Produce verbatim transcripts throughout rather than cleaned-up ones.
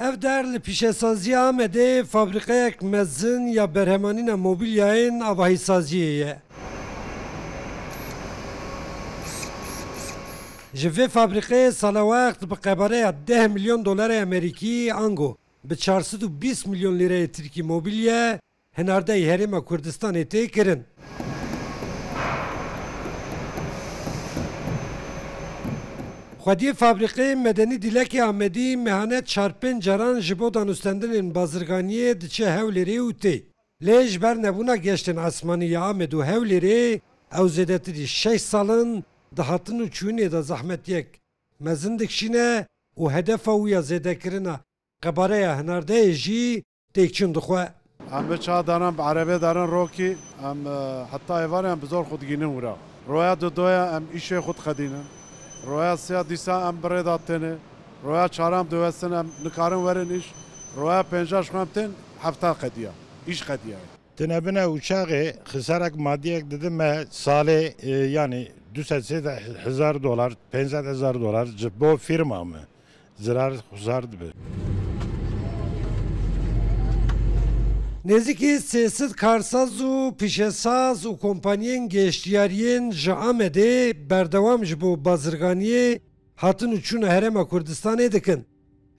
Ev der li pîşesaziya Amedê fabrîqeyek mezin ya berhemanîna mobîlyayên avahîsaziyê ye. Ji vê fabrîqeyê sala wext bi qebareya deh milyon dolarê Amerîkî, ango bi çar sed û bîst milyon lîreyê Tirkî mobîlye, hinardeyî Herêma Kurdistanê tê kirin. Xwediyê fabrîqeyê Medenî Dîlekê Amedî mehane çar pênc caran ji bo danûstendinên bazirganiyê diçe Hewlêrê û tê. Lê ji ber nebûna geştên esmanî ya Amed û Hewlêrê, ew zêdetirî şeş sal in dihatin û çûyînê de zehmetiyek mezin dikişîne û hedefa wî ya zêdekirina qebareya hinardeyê jî têkçûn dixwe. Em bi çawa daran, bi erebê darin rokî, em, e, heta êvarê em bi zor xwe digînin wira. Roya dudoya em îşê xwe dixedînin. Roya siya dîsa em bi rê de têne. Roya çaran diwestin em nikarin werin îş. Roya pênca ji xwe em tên hefta qediya. Îş qediya. Tine bine uçaxê xisarek madiyek didime salê, e, yani du sed sê hezar dolar, pênc sed hezar dolar ji bo firma me zirar xusar dibe. Nêzîkî sê sed karsaz û pîşesaz û kompaniyên geştiyariyên ji Amedê berdewam ji bo bazirganiyê hatin û çûna Herêma Kurdistanê dikin.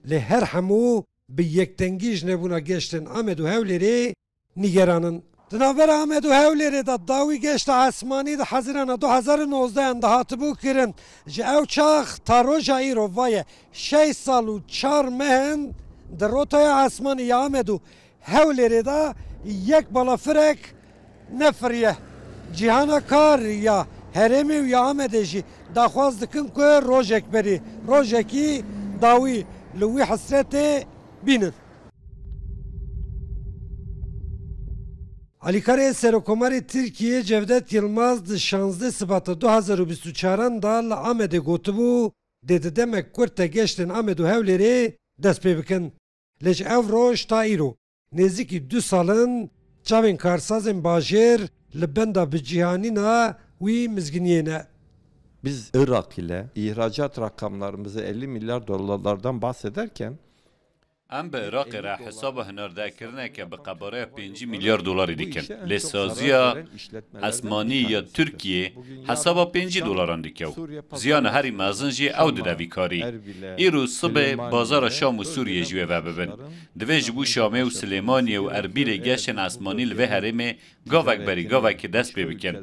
Lê her hemû bi yekdengî ji nebûna geştên Amed û Hewlêrê nîgeran in. Di navbera Amed û Hewlêrê de dawî geşta esmanî di Hezirana du hezar û nozdeh de hatibû kirin. Ji ew çax ta roja îro, va ye şeş sal û çar meh in di rotaya esmanî ya Amed û Hewlêrê de yek balafirek nefiriye. Cîhana kar ya herêmê û ya Amedê jî daxwaz dikin ku rojek berî, rojekî dawî li wî hesretê bînin. Alîkarê Serokkomarê Tirkiyê Cevdet Yilmaz di şazdeh Sibata du hezar û bîst û çaran de li Amedê gotibû, dê di demek kurt de geştên Amed û Hewlêrê dest pê bikin. Lê ji ev roj ta îro nêzîkî du sal in çavên karsazên bajêr li benda bicîhanîna wî mizginiyê ne. Biz Irak ile ihracat rakamlarımızı elli milyar dolarlardan bahsederken Em bi Iraqê re hesaba hinardekirineke bi qebareya pêncî milyar dolarî dikin. Lê saziya esmanî ya Tirkiyê hesaba pêncî dolaran dike û ziyana herî mezin jî ew dide vî karî. Îro sibê bazara Şam û Sûriyê ji wê ve bibin. Divê ji bo Şamê û Silêmaniyê û Erbîlê geştên esmanî li vê herêmê gavek berî gavekê dest pê bikin.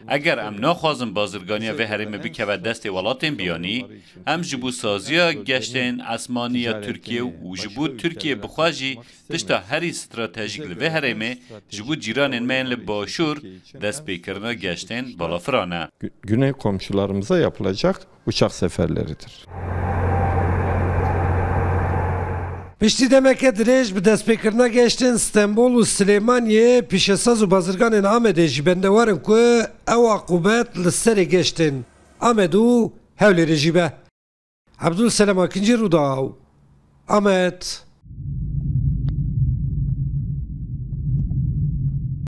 Eger em naxwazin bazirganiya vê herêmê bikeve destê welatên biyanî, em ji bo saziya geştên esmanî ya Tirkiyê û ji bo Tirkiye bi xwe jî tişta herî stratejîk li vê herêmê ji bo cîranên me yên li Başûr destpêkirina geştên balafiran e. Gü-, güney komşularımıza yapılacak uçak seferleridir. Piştî demeke dirêj bi destpêkirina geştên Stenbol û Silêmaniyê, pîşesaz û bazirganên Amedê jî bendewar in ku ew aqûbet li serê geştên Amed û Hewlêrê jî be. Ebdul Selem Akincî, Rûdaw, Amed.